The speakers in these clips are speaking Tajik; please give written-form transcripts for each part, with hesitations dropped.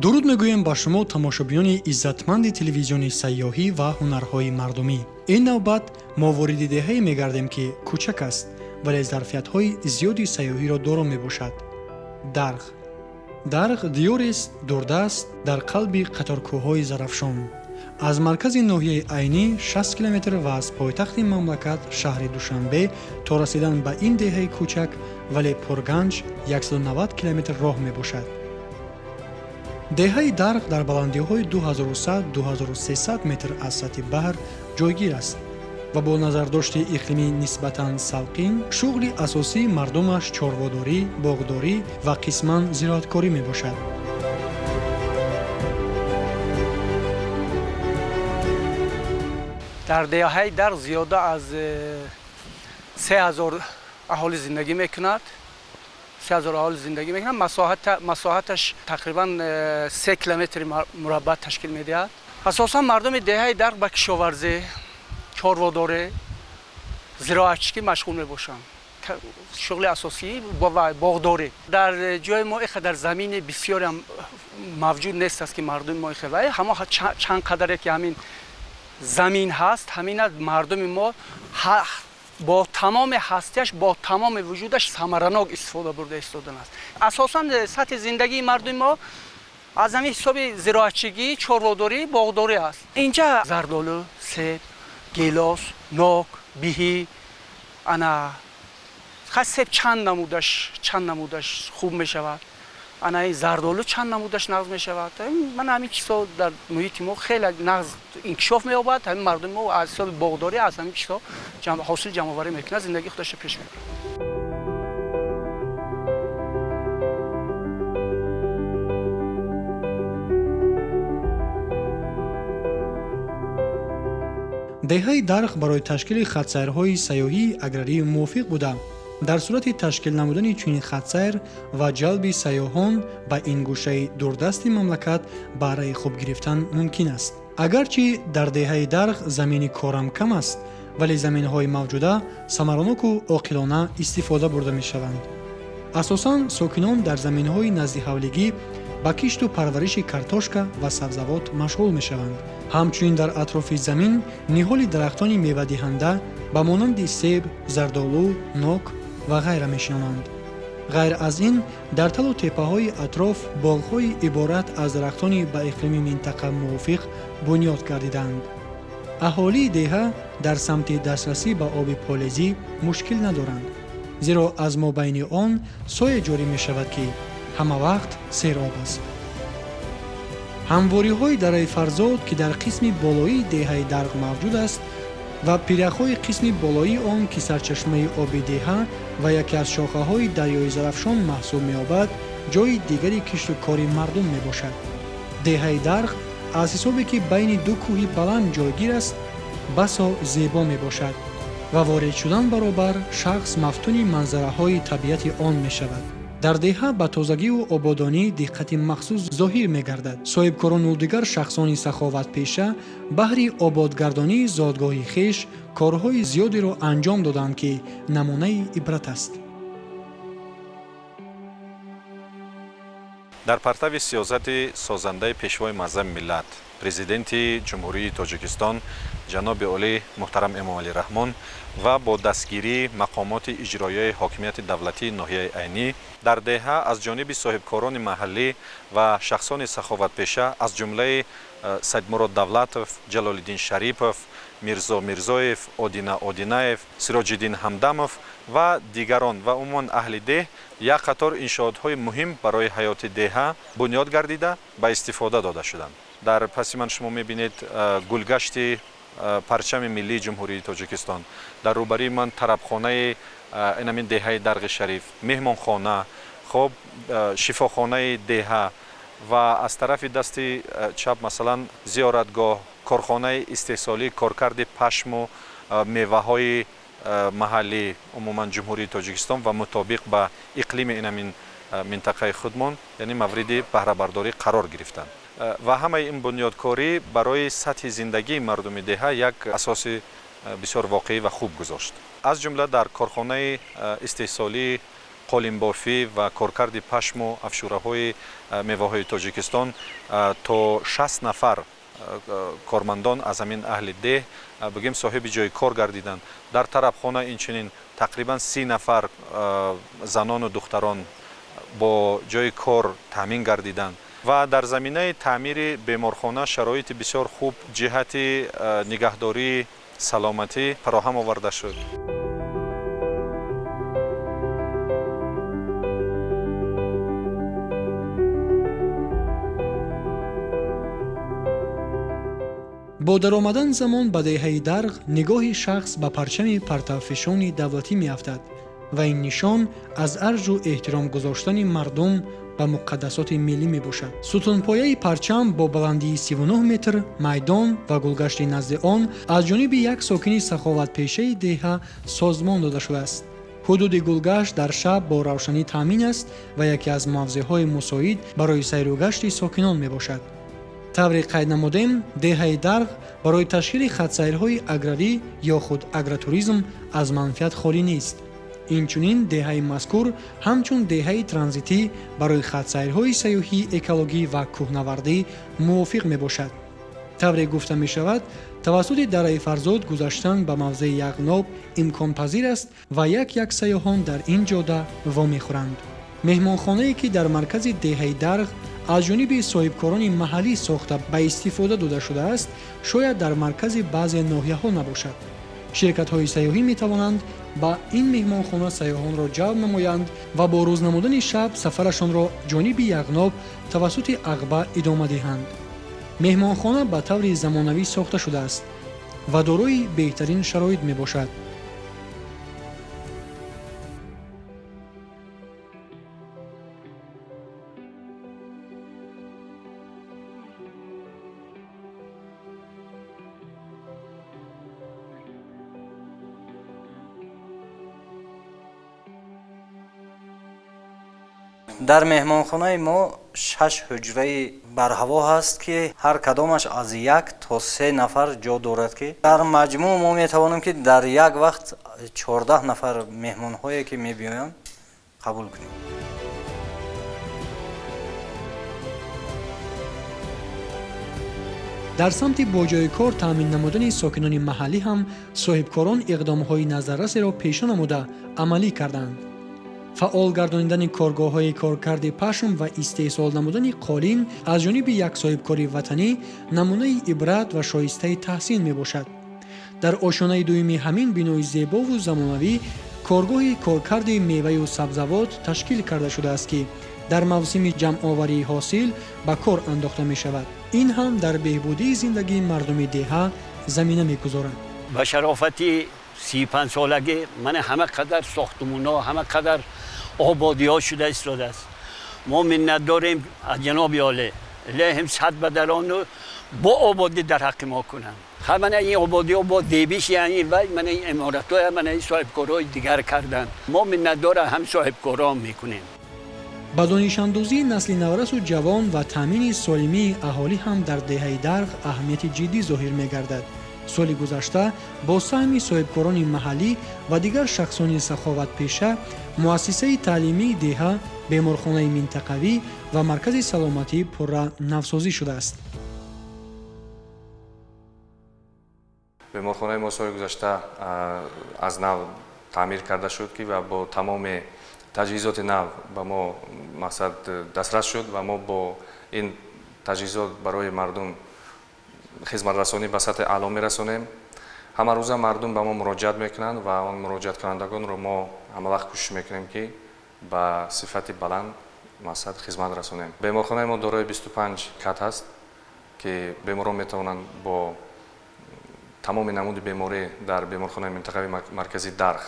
Дуруд мегӯем ба шумо, тамошобинони иззатманди телевизиони сайёҳӣ ва ҳунарҳои мардумӣ. Ин навбат мо вориди деҳае мегардем, ки кӯчак аст, вале зарфиятҳои зиёди сайёҳиро доро мебошад. Дарғ. Дарғ диёрест дурдаст дар қалби қаторкӯҳҳои Зарафшон. Аз маркази ноҳияи Айнӣ 60 километр ва аз пойтахти мамлакат, шаҳри Душанбе, то расидан ба ин деҳаи кӯчак, вале пурганҷ, 190 километр роҳ мебошад. Деҳаи Дарғ дар баландиҳои 2100-2300 метр аз сатҳи баҳр ҷойгир аст ва бо назардошти иқлими нисбатан салқин, шуғли асосии мардумаш чорводорӣ, боғдорӣ ва қисман зироаткорӣ мебошад. Дар деҳаи Дарғ зиёда аз 3000 аҳолӣ зиндагӣ мекунад. 3000 аҳолӣ зиндагӣ мекунад. Масоҳаташ тақрибан 3 километри мураббаъ ташкил медиҳад. Асосан мардуми деҳаи Дарғ ба кишоварзӣ, чорводорӣ, зироатчигӣ машғул мебошанд. Шуғли асосӣ боғдорӣ. Дар ҷои мо ин қадар замини бисёрам мавҷуд нест аст, ки мардуми мо ҳамо чанд қадаре ки ҳамин замин ҳаст, ҳамина мардуми мо бо тамоми ҳастияш, бо тамоми вуҷудаш самаранок истифода бурда истодааст. Асосан сатҳи зиндагии мардуми мо аз ҳамин ҳисоби зироатчигӣ, чорводорӣ, боғдорӣ аст. Инҷа зардолу, себ, гелос, нок, биҳӣ, ана себ чанд намудаш хуб мешавад, ана ин зардолу чанд намудаш нағз мешавад. Ман ҳамин чизҳо дар муҳити мо хеле нағз инкишоф меёбад. Ҳамин мардуми мо аз ҳисоби боғдорӣ, аз ҳамин чизҳо ҳосил ҷамъоварӣ мекунад, зиндагии худашро пеш мебарад. Деҳаи Дарғ барои ташкили хатсайрҳои сайёҳии аграрӣ мувофиқ буда, дар сурати ташкил намудани чунин хатсайр ва ҷалби сайёҳон ба ин гӯшаи дурдасти мамлакат баҳраи хуб гирифтан мумкин аст. Агарчи дар деҳаи Дарғ замини корам кам аст, вале заминҳои мавҷуда самараноку оқилона истифода бурда мешаванд. Асосан сокинон дар заминҳои наздиҳавлигӣ ба кишту парвариши картошка ва сабзавот машғул мешаванд. Ҳамчунин дар атрофи замин ниҳоли дарахтони мевадиҳанда ба монанди себ, зардолу, нок ва ғайра мешинонанд. Ғайр аз ин, дар талу теппаҳои атроф боғҳои иборат аз дарахтони ба иқлими минтақа мувофиқ бунёд гардидаанд. Аҳолии деҳа дар самти дастрасӣ ба оби полезӣ мушкил надоранд, зеро аз мобайни он сое ҷорӣ мешавад, ки ҳамавақт сероб аст. Ҳамвориҳои дараи Фарзод, ки дар қисми болоии деҳаи Дарғ мавҷуд аст, ва пиряхҳои қисми болоии он, ки сарчашмаи оби деҳа ва яке аз шохаҳои дарёи Зарафшон маҳсуб меёбад, ҷойи дигари кишту кори мардум мебошад. Деҳаи Дарғ аз ҳисобе ки байни ду кӯҳи баланд ҷойгир аст, басо зебо мебошад ва ворид шудан баробар шахс мафтуни манзараҳои табиати он мешавад. Дар деҳа ба тозагиву ободонӣ диққати махсус зоҳир мегардад. Соҳибкорону дигар шахсони саховатпеша баҳри ободгардонии зодгоҳи хеш корҳои зиёдеро анҷом доданд, ки намунаи ибрат аст. Дар партави сиёсати созандаи Пешвои муаззами миллат, Президенти Ҷумҳурии Тоҷикистон ҷаноби олӣ муҳтарам Эмомалӣ Раҳмон ва бо дастгирии мақомоти иҷроияи ҳокимияти давлатии ноҳияи Айнӣ, дар деҳа аз ҷониби соҳибкорони маҳаллӣ ва шахсони саховатпеша, аз ҷумлаи Саидмурод Давлатов, Ҷалолиддин Шарипов, Мирзо Мирзоев, Одина Одинаев, Сироҷиддин Ҳамдамов ва дигарон ва умуман аҳли деҳ як қатор иншоотҳои муҳим барои ҳаёти деҳа бунёд гардида, ба истифода дода шуданд. Дар паси ман шумо мебинед гулгашти парчами миллии Ҷумҳурии Тоҷикистон, дар рӯбарии ман тарабхонаи инамин деҳаи Дарғи Шариф, меҳмонхона, хоб, шифохонаи деҳа ва аз тарафи дасти чап, масалан, зиёратгоҳ, корхонаи истеҳсолии коркарди пашму меваҳои маҳаллӣ, умуман Ҷумҳурии Тоҷикистон ва мутобиқ ба иқлими инамин минтақаи худмон, яъне мавриди баҳрабардорӣ қарор гирифтанд. Ва ҳамаи ин бунёдкорӣ барои сатҳи зиндагии мардуми деҳа як асоси бисёр воқеӣ ва хуб гузошт. Аз ҷумла дар корхонаи истеҳсолии қолинбофӣ ва коркарди пашму афшураҳои меваҳои Тоҷикистон то 60 нафар кормандон аз ҳамин аҳли деҳ бигем соҳиби ҷои кор гардиданд. Дар тарабхона инчунин тақрибан 30 нафар занону духтарон бо ҷои кор таъмин гардиданд ва дар заминаи таъмири беморхона шароити бисёр хуб ҷиҳати нигаҳдории саломатӣ фароҳам оварда шуд. Бо даромадан замон ба деҳаи Дарғ нигоҳи шахс ба парчами партавфишони давлатӣ меафтад ва ин нишон аз арҷу эҳтиром гузоштани мардум ба муқаддасоти миллӣ мебошад. Сутунпояи парчам бо баландии 39 метр, майдон ва гулгашти назди он аз ҷониби як сокини саховатпешаи деҳа созмон дода шудааст. Ҳудуди гулгашт дар шаб бо равшанӣ таъмин аст ва яке аз мавзеъҳои мусоид барои сайругашти сокинон мебошад. Тавре қайд намудем, деҳаи Дарғ барои ташкили хатсайрҳои аграрӣ ё худ агротуризм аз манфиат холӣ нест. Инчунин деҳаи мазкур ҳамчун деҳаи транзитӣ барои хатсайрҳои сайёҳӣ, экологӣ ва кӯҳнавардӣ мувофиқ мебошад. Тавре гуфта мешавад, тавассути дараи Фарзод гузаштан ба мавзеи Яғноб имконпазир аст ва як-як сайёҳон дар ин ҷода вомехӯранд. Меҳмонхонае ки дар маркази деҳаи Дарғ аз ҷониби соҳибкорони маҳаллӣ сохта ба истифода дода шудааст, шояд дар маркази баъзе ноҳияҳо набошад. Ширкатҳои сайёҳӣ метавонанд ба ин меҳмонхона сайёҳонро ҷалб намоянд ва бо рӯз намудани шаб сафарашонро ҷониби Яғноб тавассути Ағба идома диҳанд. Меҳмонхона ба таври замонавӣ сохта шудааст ва дорои беҳтарин шароит мебошад. Дар меҳмонхонаи мо 6 ҳуҷраи барҳаво ҳаст, ки ҳар кадомаш аз 1 то 3 нафар ҷо дорад, ки дар маҷмӯъ мо метавонем, ки дар як вақт 14 нафар меҳмонҳое, ки мебиёянд, қабул кунем. Дар самти бо ҷои кор таъмин намудани сокинони маҳаллӣ ҳам соҳибкорон иқдомҳои назаррасеро пеша намуда амалӣ карданд. Фаъол гардонидани коргоҳҳои коркарди пашм ва истеҳсол намудани қолин аз ҷониби як соҳибкори ватанӣ намунаи ибрат ва шоистаи таҳсин мебошад. Дар ошёнаи дуюми ҳамин бинои зебову замонавӣ коргоҳи коркарди меваю сабзавот ташкил карда шудааст, ки дар мавсими ҷамъоварии ҳосил ба кор андохта мешавад. Ин ҳам дар беҳбудии зиндагии мардуми деҳа замина мегузорад. Ба шарофати 35 солагӣ ман ҳама қадар сохтмонҳо, ҳама қадар ободиҳо шуда истодааст. Мо миннат дорем аз ҷаноби олӣ, илоҳим сад бадарону бо ободӣ дар ҳаққи мо кунанд. Мана ин ободиҳо бо дебиш, яъне вай мана ин иморатҳо, мана ин соҳибкорҳои дигар карданд. Мо миннатдор ҳам соҳибкорон мекунем. Ба донишандозии насли наврасу ҷавон ва таъмини солимии аҳолӣ ҳам дар деҳаи Дарғ аҳамияти ҷиддӣ зоҳир мегардад. Соли гузашта бо саҳми соҳибкорони маҳаллӣ ва дигар шахсони саховатпеша муассисаи таълимии деҳа, беморхонаи минтақавӣ ва маркази саломатӣ пурра навсозӣ шудааст. Беморхонаи мо соли гузашта аз нав таъмир карда шуд, ки ва бо тамоми таҷҳизоти нав ба мо мақсад дастрас шуд ва мо бо ин таҷҳизот барои мардум хизматрасонӣ ба сатҳи аъло мерасонем. Ҳамарӯза мардум ба мо муроҷиат мекунанд ва он муроҷиаткунандагонро мо ҳамавақт кӯшиш мекунем, ки ба сифати баланд мақсад хизмат расонем. Беморхонаи мо дорои 25 кат ҳаст, ки беморон метавонанд бо тамоми намуди беморӣ дар беморхонаи минтақавии марказии Дарғ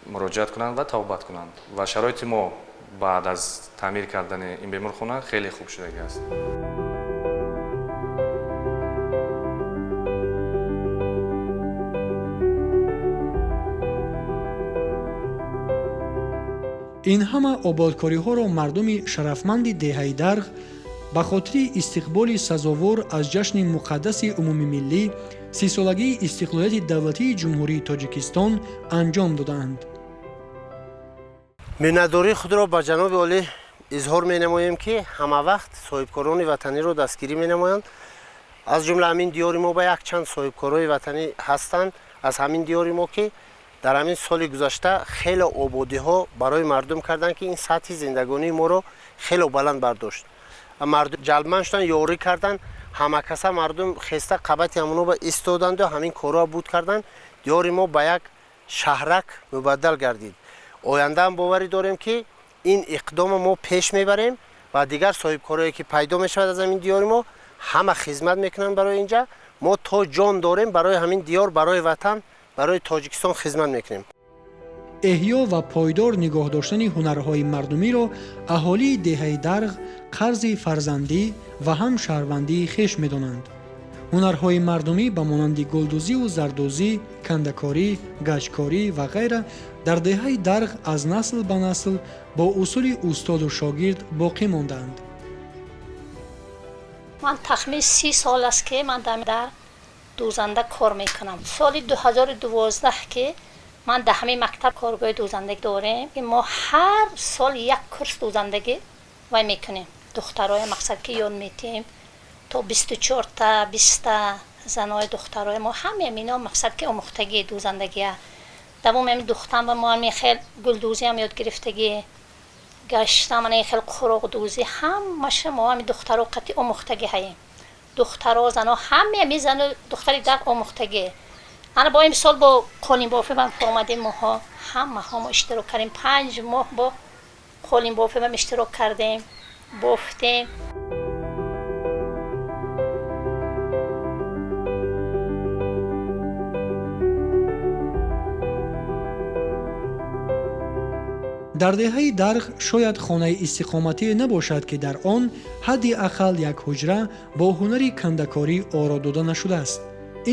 муроҷиат кунанд ва табобат кунанд. Ва шароити мо баъд аз таъмир кардани ин беморхона хеле хуб шудагӣ аст. Ин ҳама ободкориҳоро мардуми шарафманди деҳаи Дарғ ба хотири истиқболи сазовор аз ҷашни муқаддаси умумимиллӣ 30-солагии истиқлолияти давлатии Ҷумҳурии Тоҷикистон анҷом додаанд. Миннатдории худро ба ҷаноби олӣ изҳор менамоем, ки ҳама вақт соҳибкорони ватаниро дастгирӣ менамоянд. Аз ҷумла ҳамин диёри мо ба якчанд соҳибкорои ватанӣ ҳастанд. Аз ҳамин диёри мо, ки дар ҳамин соли гузашта хеле ободиҳо барои мардум карданд, ки ин сатҳи зиндагонии моро хеле баланд бардошт. Мардум ҷалбманд шуданд, ёрӣ карданд, ҳамакаса мардум хеста қабати ҳамоно ба истоданду ҳамин корҳоро буд карданд. Диёри мо ба як шаҳрак мубаддал гардид. Ояндаам боварӣ дорем, ки ин иқдомо мо пеш мебарем ва дигар соҳибкорое, ки пайдо мешавад аз ҳамин диёри мо, ҳама хизмат мекунанд барои инҷа. Мо то ҷон дорем барои ҳамин диёр, барои ватан, барои Тоҷикистон хизмат мекунем. Эҳё ва пойдор нигоҳ доштани ҳунарҳои мардумиро аҳолии деҳаи Дарғ қарзи фарзандӣ ва ҳам шаҳрвандии хеш медонанд. Ҳунарҳои мардумӣ ба монанди гулдӯзиву зардӯзӣ, кандакорӣ, гачкорӣ ва ғайра дар деҳаи Дарғ аз насл ба насл бо усули устоду шогирд боқӣ мондаанд. Ман тахмин 30 сол аст, ки ман дар Дарғ дӯзанда кор мекунам. Соли 2012, ки ман дар ҳамин мактаб коргоҳи дӯзандагӣ дорем, мо ҳар сол як курс дӯзандагӣ вай мекунем. Духтароя мақсад ки ёд метиҳем, то 24-та, 20-та занои духтарои мо ҳамаи мино мақсад ки омӯхтагӣ дӯзандагия. Давоми ҳамин духтан ба мо ҳамин хел гулдӯзиам ёд гирифтагӣ, гаштан, мана ин хел қуроқдӯзӣ, ҳамаша мо ҳамин духтаро қатъи омӯхтагӣ ҳаем. Духтаро, зано, ҳамаи ҳамин зану духтари Дарғ омӯхтагӣ. Ана бо имсол бо қолинбофӣ ман омадем, моҳо ҳамаҳо мо иштирок кардем. 5 моҳ бо қолинбофӣ ман иштирок кардем, бофтем. Дар деҳаи Дарғ шояд хонаи истиқоматие набошад, ки дар он ҳадди ақал як ҳуҷра бо ҳунари кандакорӣ оро дода нашудааст.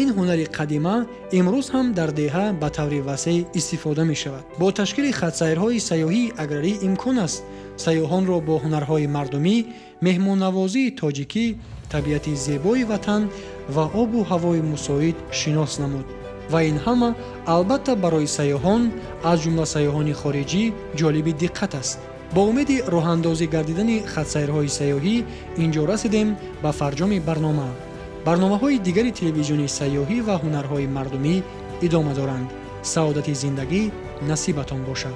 Ин ҳунари қадима имрӯз ҳам дар деҳа ба таври васеъ истифода мешавад. Бо ташкили хатсайрҳои сайёҳии аграрӣ имкон аст сайёҳонро бо ҳунарҳои мардумӣ, меҳмоннавозии тоҷикӣ, табиати зебои ватан ва обу ҳавои мусоид шинос намуд. Ва ин ҳама албатта барои сайёҳон, аз ҷумла сайёҳони хориҷӣ, ҷолиби диққат аст. Бо умеди роҳандозӣ гардидани хатсайрҳои сайёҳӣ ин ҷо расидем ба фарҷоми барнома. Барномаҳои дигари телевизиони сайёҳӣ ва ҳунарҳои мардумӣ идома доранд. Саодати зиндагӣ насибатон бошад.